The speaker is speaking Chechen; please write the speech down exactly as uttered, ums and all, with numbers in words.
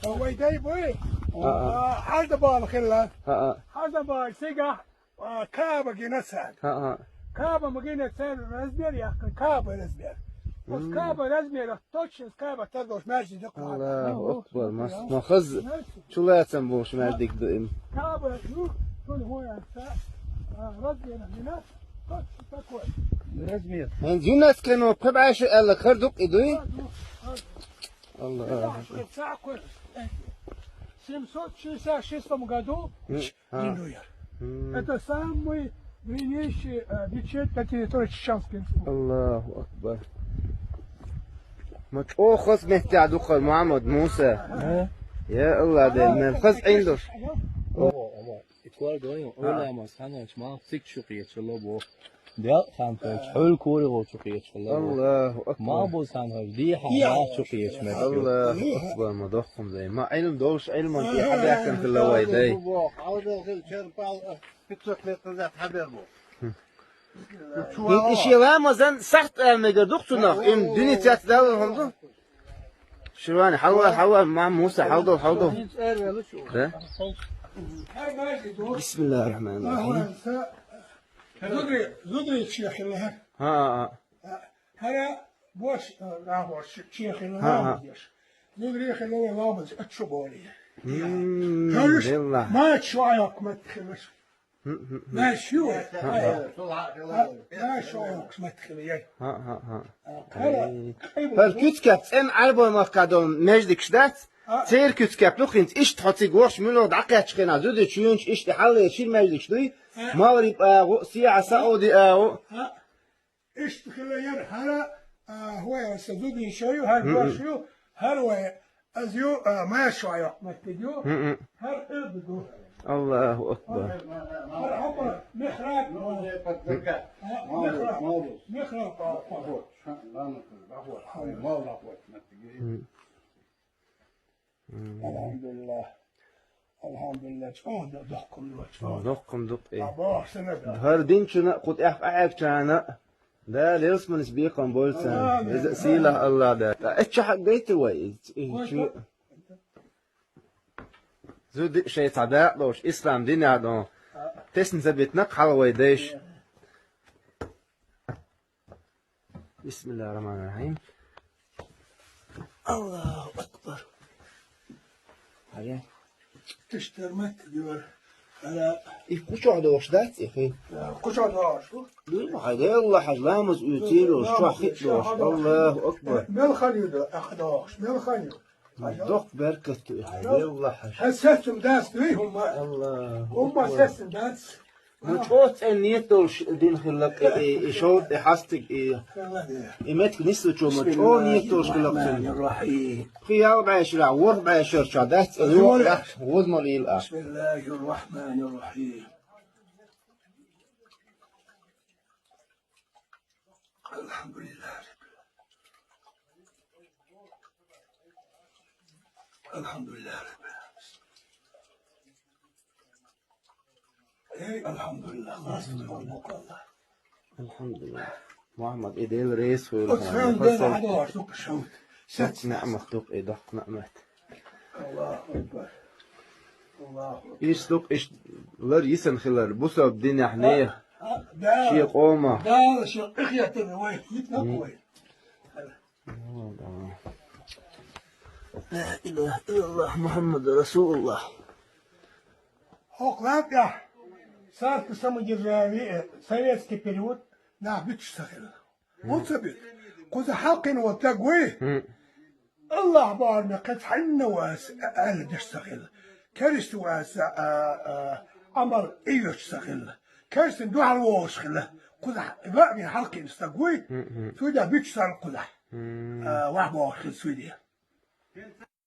Вай дай буй. А, а. А, хьарда бала хилла. А, а. Хьарда бала сига, а, Каба гина цар. А, а. Каба ма гина цар размер яхкын, Каба размер. Ус Каба размер, точно Каба тардош межди дакъа. Аллаху акбар. Мас, ма хаз чулацам бош междик дуим. Каба, ну, тон хоя, а, размер гина, точно такой. Размер. Эн юнас кено пхабаша ала кардук идуй. Аллах. Семьсот шестьдесят шестом году Минуер. Это самый древнейший, э, мечеть на территории Чеченской Республики. Аллаху акбар. Ма чӀо хас меття духар Мухаммад Муса. Я Аллах, де, мен хас индуш. Итвар гойон, оламас, ханвач, ма цик шукъияча лобо. Дел хантвач, хӀул кури гъо чукъияча лобо. Аллаху акбар. Ма боз хантвач, ди хантвач чукъияча мет. Аллаху акбар, ма доххум дай. Ма илм дош, илм ан ти хабякан хилавай дай. Пятьсот лет назад хабер бу. Ин иши ламазан сахт алмега духцунах, им дуни цят дал хонду. Ширвани, хьалла, хьалла, ма Муса, хьалдо, хьалдо. Да? Бисмиллахир рахманир рахим. Зудри, зудри чехилла. Ха, ха, ха. Хара бош, э, рахош чехилла. Ха, ха. Зудри хилла ламаз ачу боли. М, Хавиш, белла. Ма чуайок мат хилаш. Ма шу. Ха, ха. Ма чуайок мат хилла. Ха, ха, ха. Хара. Эй. Пар кюцкап цен арбой махкадон междик шдац. Цер кюцкап лухинц ишт хоци гош мюло дакъяч хена зуди чуюнч ишт халле шир междик шдуй. Магриб агъу, сия Сауди агъу. Ишт хила яр хара, а, хуя са зудин шою, хар башую, хар вая. Аз ю, а, ма шуайок маттидю. Хар илбиду. Аллаху акбар. Хар хапа михраб. А, михраб. Михраб. Алхамдулиллах. Алхамдулиллах. Чон дохкум ду, чон. Дохкум ду, э. Або, сенада. Хар дин чуна, кут эх эх чана. Да, лелс манис бикон болцан. Амин. Из сила Аллах да. Та эча хак гайти вай. Из, из чу. Зуди шей цада дош, ислам дин адон. Тесн забитна халвай деш. Бисмиллахир рахманир рахим. Аллаху акбар. Аре. Тиштер мат дивар. Ара. И куча дош да, цихи. Куча дош. Дуй ма хайда, Аллах хажламыз үтир, уш чахи дош. Аллаху акбар. Мел ханю да, ах дош. Мел ханю. Дох беркат ту, Аллах. Хасатум дас дуй хумма. Аллаху акбар. Хумма сесн дас. Ну, чо цен ниет долш дин хилла, и, и, и шот, и хастик, и, и метк нису чо, ма чо ниет долш хилла цен. Хиял бешра, вор бешра, ча дас, и вор, вор молил а. بسم الله الرحمن الرحيم. الحمد لله رب العالمين. الحمد لله رب العالمين. Эй, алхамдулиллах, Расул Аллах. Алхамдулиллах. Мухаммад, идел рейс хуйла. От хан ден хадо артук шамт. Сет. Нямат тук, идох нямат. Аллаху акбар. Аллаху акбар. Иш тук, иш лар исан хилар, бусаб дин яхне. А, а, да. Ши къома. Да, ши ихятын вай, хитна вай. لا إله إلا الله محمد رسول الله. Хокълаб я. Царство самодержавие, э, советский период, на бич сахил. Он сабит. Куза халкин вот такой. Аллах бар на кат ханна вас, а, а, деш сахил. Керис вас, а, а, амал ивеш сахил. Керсин дуал вош хила. Куза, ва ми халкин стагуй. Суйда бич сар куза. А, ва бо хил суйди.